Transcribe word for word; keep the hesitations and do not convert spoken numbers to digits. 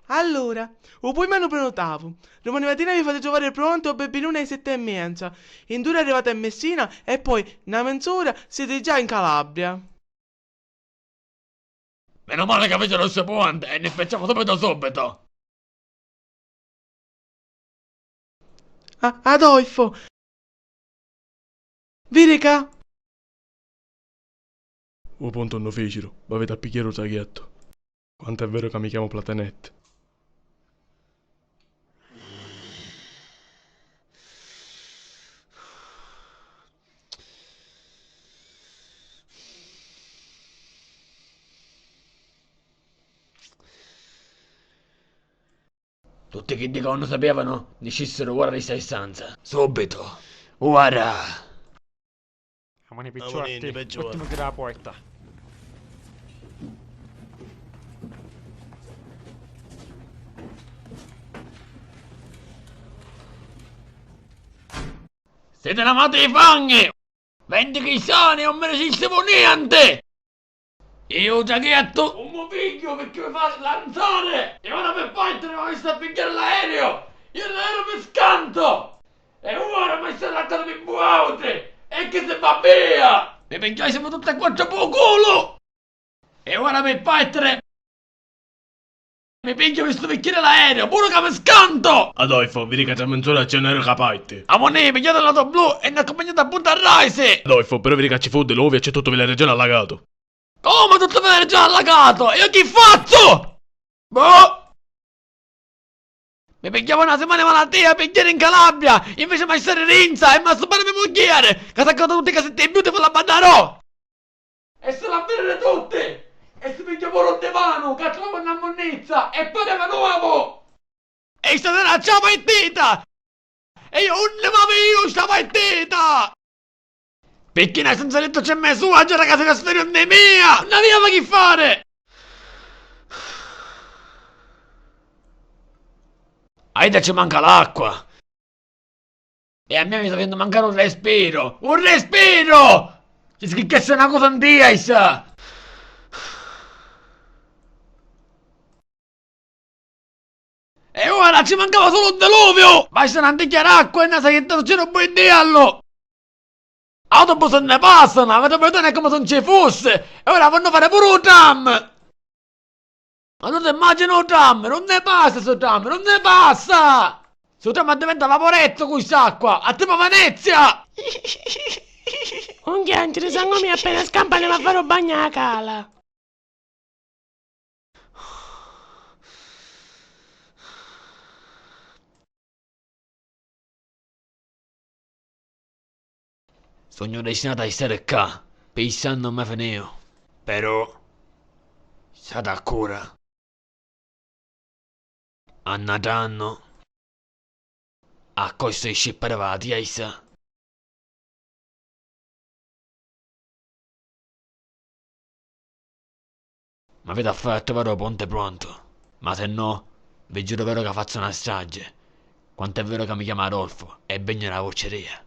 Allura, u pullman u prenutavu. Dumani matina vi fazzu truvari prontu ô Bebbinuna â setti e menza. In dui uri arrivati a Messina e poi, nna menz'ura, siti già in Calabria. Meno male ca fici stu ponti e nni spicciamu subitu subitu. A-, Adolfo! Viri ca! U ponti unnu ficiru, v'aviti a pigghiari u traghettu. Quant'è veru ca mi chiamu Platanette. Tutti chiddi ca unnu sapiavanu niscissiru ora di sta stanza. Subitu. Ora. Amuni picciutti, picciutti, puttimu chiudiri la porta. Siti na mata di fanghi! Venti cristiani, non mi dicistivu nienti! Iu u traghettu! Un mu pigghiu picchì mi fa lanzari! E ora pi partiri m'avissi a pigghiari l'aereo! Iu l'aereo mi scantu! E ora mi stai lattari pi vuautri! E chi si va via! Mi pigghiaisimu tutti e quattru pu culu! E ora pi partiri mi pigghiu stu bicchieri l'aereo, puru ca mi scantu! Adolfo, viri ca tra menz'ura c'è un aereo ca parti. Amunì, pigghiati l'auto blu e n'accumpagnati a Punta Raisi! Adolfo, però viri ca ci fu diluviu e c'è tuttu la regione allagato. Comu tuttu la regione allagato? E io chi fazzu? Boh! Mi pigghiava na simana di malatia pi jiri in Calabria, invece m'haiu stari rinza e m'ha stupari me mugghieri, ca s'ha cagatu tutti i casetti di Beautiful a Bandarò! E si l'ha viriri tutti! E si pigghiò puru un divanu, ca truvava na munnizza e pareva nuovu! E sta sera c'ha partita! E io unni m'avìu sta partita? Picchì na stanza lettu c'è me suocera ca si trasferi unni mia! Nun avìa chi fari! A idda ci manca l'acqua! E a mia mi sta facennu mancari un respiru! Un respiru! Ci schicchessi na cosa ntia issa! E ora ci mancava sulu un diluviu! Basta n'anticchia d'acqua e na saglietta succede un buiddiello! Autobus ne passano, avete vedere come se non ci fosse! E ora fanno fare pure un tram! Ma tu ti immagini un tram? Non ne passa sto tram, non ne passa! Sto tram diventa vaporetto con st'acqua, a tipo Venezia! Un chianciri, sangu mio appena scampa, andiamo a fare un bagno a cala. Sugnu destinatu a stari ccà, pi st'annu mi finiu. Però, stati accura. A n'atru annu, a costa di scippari va a tiesta. M'aviti a fari attrivari ô ponti prontu, ma se no, vi giuru veru ca fazzu na stragi, quant'è veru ca mi chiamu Adolfo e vegnu dâ vucciria.